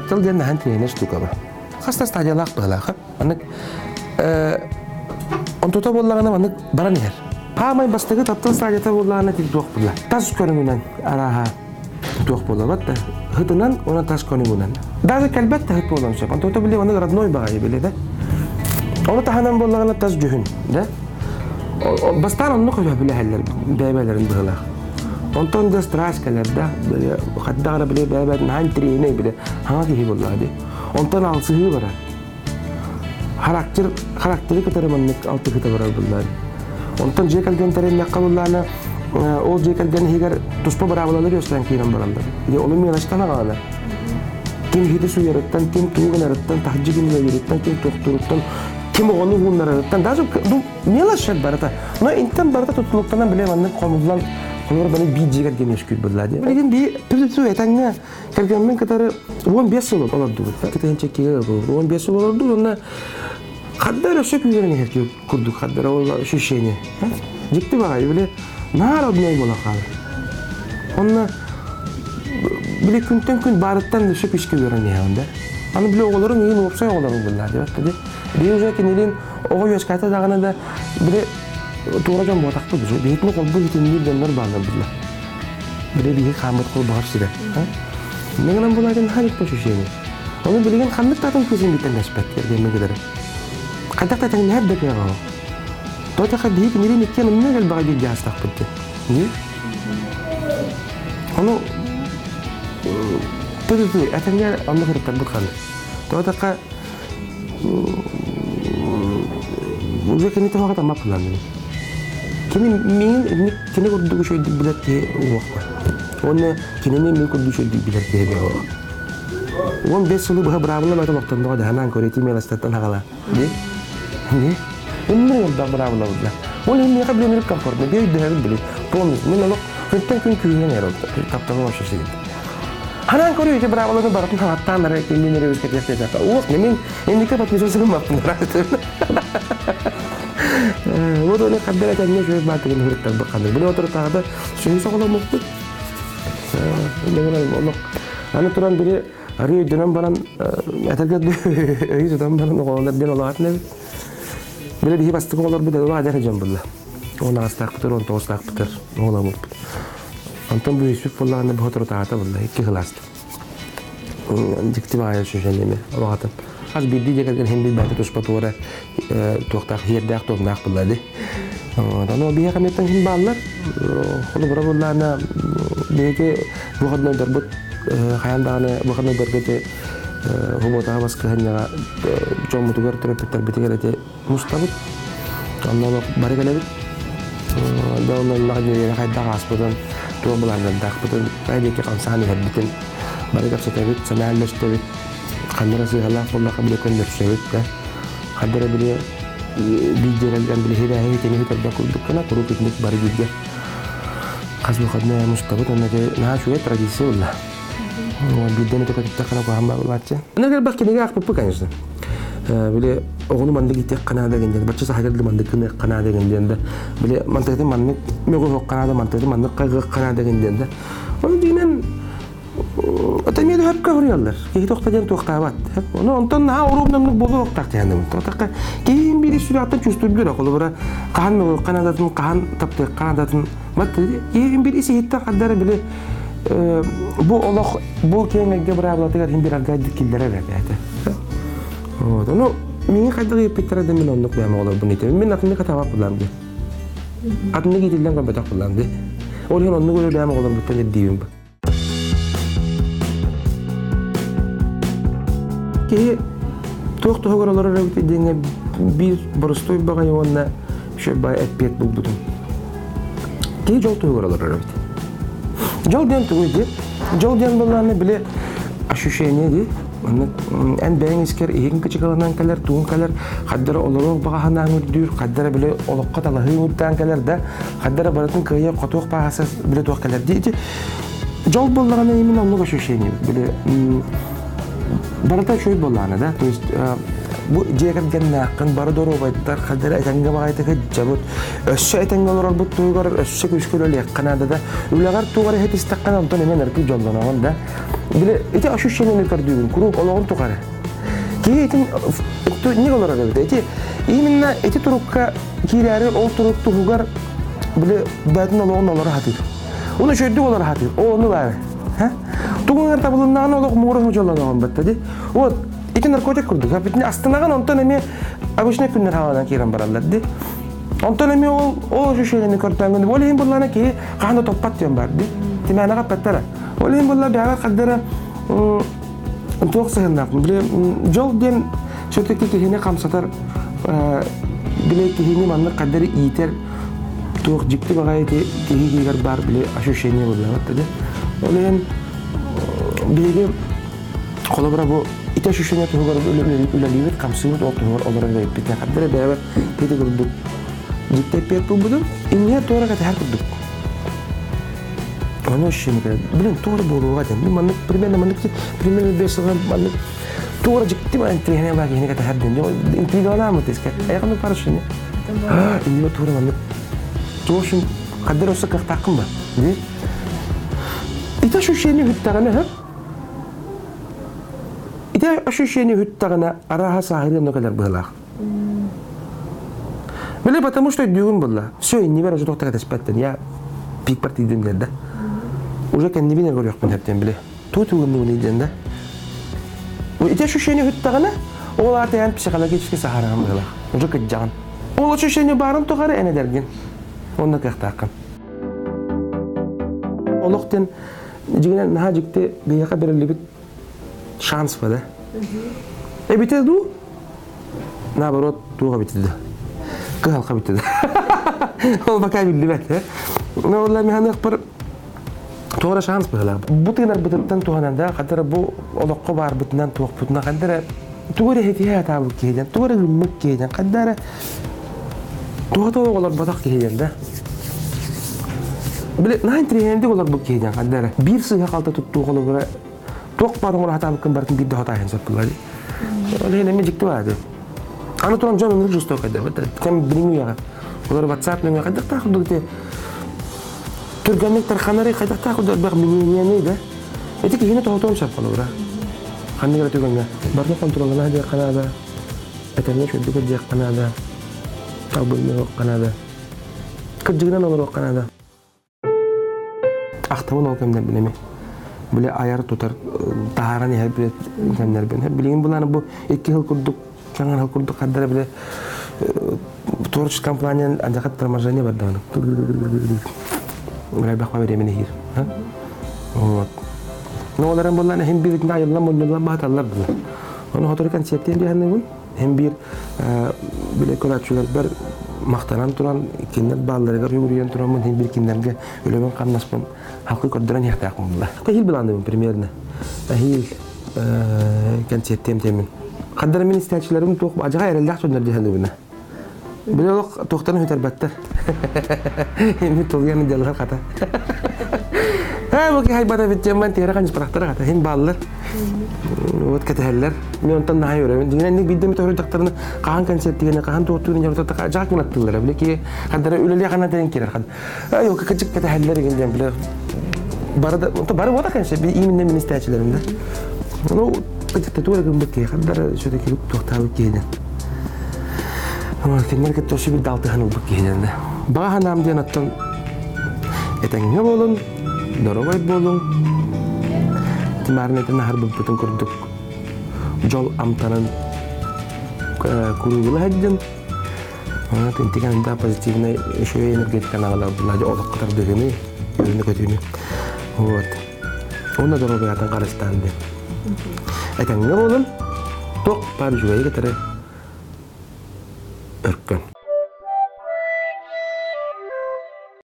Таптал диэн наһаа интэриэһинэй штука ба. Хас да стадиялаах быһалаах. Маннык онтута буоллаҕына маннык баран иһэр. Хаамай бастакы таптал стадията буоллаҕына тил туох буолла. Тас көрүҥүнэн арааһа туох буолабат да хытынан уонна тас көрүҥүнэн. Даже кэлбэт да хыт буолуон сөп. Онтута били маннык родной баҕайы били да. Ону таһынан буоллаҕына тас дьүһүн да. Бастаан оннук билэһэллэр бэйбэлэрин быһылаах. Онтон да страсть кэлэр да, хайдах эрэ били бэйбэт наһаа интэриэһинэй били хаҥа киһи буоллаҕа дии. Онтон алсыһыы барар. Характер, характеры кытары маннык алтыһыта барар буллаан. Онтон дьиэ кэргэн тэриннэххэ буллаана, ол дьиэ кэргэн иһигэр туспа быраабылалар үөскээн киирэн бараллар. Дьэ, ону мелочтан аҕалана. Ким иһити суйарыттан, ким тугу гынарыттан, таһырдьа ким үлэлиириттэн, ким туохтууруттан, ким оҕону ууннарарыттан, даже мелочь барыта. Но интен барыта тутулуктанан биле маннык хомуллан холобур баны биир дьиэ кэргэн үөскүүр буолла дии. Билигин бии тү этэҥҥэ кэргэммин кытары 15 сыл олордубут. Кытыһынча 15 сыл олордубут уонна хаддар өссө күүрэн иһэр курдук хаддар ол ощущение. Дьикти баҕайы били наар одной буола хаалар. Онно били күнтэн күн баарыттан өссө күүскэ үөрэн иһэҕин да. Аны били оҕолорум иин уопсай оҕолорум буллаа диэбэт да. Били уже кинилин оҕо үөскээтэ даҕаны да били туора дьон буотахпыт уже биһитини холбуу хитинниир дьоннор бааллар билла. Били биһи хааммыт холбоһор сирэ. Мин булатын ханик ощущение. Оны билигин ханнык да атын кысын бүтэннэспэт эргэммин кытары. Хайдах да тэҥнэһэр да кыаҕа Тоотаха биһи кинилин иккиэн онно элбэҕи бииргэ аастахпыт дии. Ону ту-ту этэҥҥэ онно кырыттарбыт ханна. Тоотаха уже кини тоһоҕо таммап булан Кини миин кини курдук үчүгэйдик билэр киһи уохпар. Уонна кинини мин курдук үчүгэйдик билэр киһи буолуо. 15 сылы быһа быраабыла бата олохтонноҕо даһанаан көрөтии мелостаттан хаҕала. Ди? Ди? Иннин элбэх быраабыла булла. Ол иһин миэхэ билэн комфортно, биир өйдөһөбүт били. Полностью. Мин олох күнтэн күн күүһүнэн эрэ тапталым вообще сигит. Ханаан көрүү ити быраабыланы барытын хаҥаттаан эрэ киммин эрэ үскэтиэх диэтэххэ. Уох, мин инники подписываться гыммаппын. Вот оны хаддар этэнне үчүгэй баатыгын хырыттарбыт ханнык. Били отырутааҕыда сүһү соҕоломмуппут. Олох аны туран били арыы өйдөнөн баран этэргэ өйү тутан баран оҕолор диэн олоҕатын эбит. Били биһи бастакы оҕолорбут олох эдэр дьон булла. Он аҕыстаахпытыр, он тоҕустаахпытыр оҕоломмуппут. Онтон бу үспүт буоллаҕына бу соторутааҕыта булла, икки кылааста. Дьикти баҕайы ощущение олоҕатын. Хас биирдии дьиэ кэргэн иһин билбэти туспа туора туохтаах иһиэрдээх туомнаах булла ди. Ону биһиэхэ эмиэттэн иһин бааллар. Холобура буллаана биһиги выходнойдарбыт хайаан даҕаны выходнойдарга ити субуотаҕа баскыһанньаҕа дьоммутугар төрөппүттэрбитигэр ити мустабыт. Онно олох бары кэлэбит. Да онно ынах дьиэлэрэ хайдах ааспытын, туох былааннардаахпытын, хайа диэки хамсаан иһэрбитин бары кэпсэтэбит, санаа үллэстэбит. Ханна эрэ сыыһалаах буоллахха били көннөрсөбүт да. Ханна эрэ били биир дьиэлэргэн били хирээһи итини бүтэрбэт курдук гына куруук итинник бары бииргэ хас выходной мустабыт уонна ити наһаа үчүгэй традиция буолла. Биирдэ эмитэ көтүттэххинэ куһаҕан баалааччы. Аны элбэх кинигэ аахпыппыт, конечно. Били оҕону маннык иитиэххэ наада диэн, бачча саха кэлди маннык гыныахха наада диэн да, били мантыгытын маннык мөҕүһүөххэ наада, мантыгытын маннык хайгыахха наада диэн да. Ону дьиҥинэн это эмиэ да хөпкө хоруйаллар. Киһи тохто диэн туохтаабат. Ону онтон наһаа уруубнамнык буолуохтаах диэн Тохтахха киһи биир сүрэхтэн чувствуйдура. Холобура хаһан мөҕүөххэ наадатын, хаһан таптыахха наадатын. Бат киһи биир ис иһиттэн хардара били бу олох бу киэҥ эйгэ быраабылатыгар иһин бир аргайдык киллэрэр эбээтэ. Вот. Ону миҥин хайдах ыйыппыттара да мин оннук бэйэм оҕолорбун итэбин. Мин атыннык атаабат буллам дии. Атыннык иитиллэн көрбөтөх буллам дии. Ол иһин оннук өлө бэйэм оҕолорбуттан ирдиибин. Киһи туох туһугар олорор эбит диэҥҥэ биир боростуой баҕайы уонна үчүгэй баҕайы эппиэт булбутум. Киһи дьол туһугар олорор эбит. Дьол диэн тугуй дии? Дьол диэн буоллаҕына били ощущение дии. Маннык эн бэйэҥ искэр иһиҥ кычыкаланан кэлэр, тугун кэлэр, хардара олоруох баҕаһынаан үрдүүр, хардара били олоххо талаһыы үрдээн кэлэр да, хардара барытын кыайа хотуох баҕаса били туох кэлэр дии. Ити дьол буоллаҕына именно оннук ощущение били барыта үчүгэй буоллаҕына да, то есть Бу дьиэ кэргэннээххин, бары доруобайдар, хадара этэҥҥэ баҕайытык сылдьабыт. Өссө этэҥҥэ олорорбут туһугар өссө күүскэ үлэлиэххэ наада да. Үлэҕэр туох эрэ иһитистэххинэ, онтон эмиэ наркы дьоллоноҕун да. Били ити ощущениены көрдүүгүн куруук олоҕун тухары. Киһи итин не олорор эбит. Ити именно ити турукка киирээри ол турук туһугар били бэйэтин олоҕун олоро сатыыр. Оны үчүгэйдик олоро сатыыр. Ол ону баары. Тугуҥар табылыннаҕына олох муора дьоллоноҕун батта ди. Вот ити наркотик курдук. Итини астынаҕын онтон эмиэ обычный күннэр хааланан киирэн бараллар ди. Онтон эмиэ ол ол ощущениены көрдөҥгүн ол иһин буллаана киһи хаһан да топпат диэн бар ди. Тимээнэҕэ эппэттэрэ. Ол иһин булла бэҕэр хардара туох сыһыннаах били дьол диэн все-таки киһини хамсатар били киһини маннык хардары иитэр туох дьикти баҕайы киһи киһигэр баар били ощущение буоллаҕа да ол иһин биһиги холобура бу ити ощущение туһугар үлэлиибит хамсыыбыт ол туһугар олорор эбиппит хардары бэйэбэр ити курдук дьикти эппиэт булбутум иннигэр туора кэтэһэр курдук Ону ощущение кэлэр. Блин, туора буолуоҕа диэн. Мин маннык примерно маннык примерно бес сылга маннык туора дьикти интригэне баа киһини кэтэһэр диэн. Интригалааммыт искэ. Айаҕын пар ощущение. Иннигэ туора маннык туох үшін хаддар өссө кыахтааххын ба? Ди. Ити ощущение бүттэҕинэ хөп. Ити ощущение бүттэҕинэ арааһа сааһырыан да кэлэр быһылаах. Били потому что өйдүүгүн булла. Все, иннибэр уже тоқтар кэтэспэттэн. Я пик партийдым диэн да. Уже кэннибин көрүөхпүн хэптен били. Ту тугуннугун диэн да. Ити ощущение хүттэҕинэ, ол аата эн психологически саһараҕын быһылаах. Уже кыдьаҕын. Ол ощущение баарын тухары эн эдэргин. Онно кыахтааххын. Олох диэн дьиҥинэн наһаа дьикти биһиэхэ бэриллибит шанс ба да. Эбитэ дуу? Наоборот, туох эбитэ да. Кыһалҕа эбитэ да. Ол пока биллибэт. Но ол механыахпар туора шанс быһылаах. Бу тыынарбытыттан туһанан да, хадара бу олоххо баарбытынан туохпутунан хадара тугу эрэ хитиһэ атаабыт киһиден, тугу эрэ гыммыт киһиден, хадара туһата олорботох киһиден да. Били наһаа интириэһинэйдик олорбут киһиден хадара биир сыыһа халта туттуу холобура туох баар оҥоро сатаабыккын барытын биирдэ хотааһын сөп буолла дии. Ол иһин эмиэ дьикти баар дии. Аны туран дьон ынырык жестокай да кэм билиҥҥи үйэҕэ. Олор WhatsApp нөҥүө хайдахтаах курдук ити түргэнник тарханары хайдахтаах курдук элбэх мнениены да. Ити киһини тоһутуон сөп холобура. Ханнык эрэ түгэҥҥэ барытын хонтуруоллана диэххэ наада, этэҥҥэ үчүгэйдик диэххэ наада, албынныахха наада, кырдьыгынан олоруохха наада. Ахтабын ол кэмнэрбин эмиэ. Били айар-тутар, таһааран иһэр били кэмнэрбин. Билигин булааны бу икки сыл курдук, саҥа сыл курдук хардара били творческом плане алдьархай торможение бардаҕына. Элбэх времени иһир. Вот. Но ол эрэн буоллаан иһин биир айыллан мунньуллан баһаталлар була. Ону хотору концерттиэн диэхэннибин. Һин биир били көрөөччүлэрбэр махтанан туран, кинилэр баалларыгар үгүрүйэн тураммын, һин биир кинилэргэ үлэбин-хамнаспын халкы көрдөрөн иһиэхтээхпин буолла. Эһиил былаанныбын примерно. Эһиил концерттиэм диэммин. Хардара мин истээччилэрим туох адьаҕа эрэллээх дьоннор дии саныыбын. Били олох туохтан үтэрбэттэр. Мин тулуйан дьаллар хата. Ээ, бу киһи айбата эбит диэн тиэрэ ханьыспатахтара хата. Хин бааллар. Вот кэтэһэллэр. Мен онтон наһаа үөрэбин. Дьиҥинэн инник биирдэ эмит өрүдахтарына хаһан концерт дигэни хаһан туохтуурун дьарытата жаак гынаттыыллара. Били ки хандара үлэлиэ хана тэн кирер хан. Ай, ол кычык кэтэһэллэр игин диэн били бары да бары вот конечно именно мин истээчилэрим да. Ну, диктатура гыммыт киһи хандара все-таки туохтаабыт киһинэн. Кинилэр кытта өссө биир алтыһан ылбыт киһинэн да. Баҕа санаам диэн оттон этэҥҥэ буолун, доруобай буолуҥ. Тимаарын этин аһарбыппытын курдук дьол амтанын куруугула сылдьын. Интигэн да позитивнай үчүгэй энергетиканы аҕалар олоххо тардыһыны, үөрүүнү-көтүүнү. Вот. Уонна доруобуйатын харыстаан диэн. Этэҥҥэ буолун, туох баар үчүгэйи кытары өркөн.